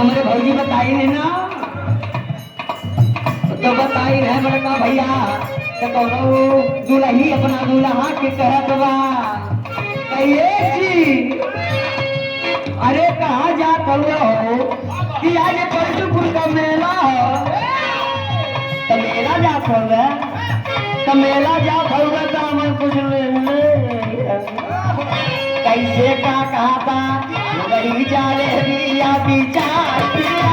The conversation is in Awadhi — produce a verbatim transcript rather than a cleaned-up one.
हमरे भौजी बताई है ना, तो बताई है बड़का भैया, तो कौनो दुलही अपना दुलहा के कहत बा, कहिए जी, अरे कहाँ जात हउआ हो कि आज परसुपुर का मेला हो, तो मेला जात हउआ, तो मेला जात हउआ तो हमें कुछ ले ले। कैसे का कहता, वही जाले दिया विचार, पिया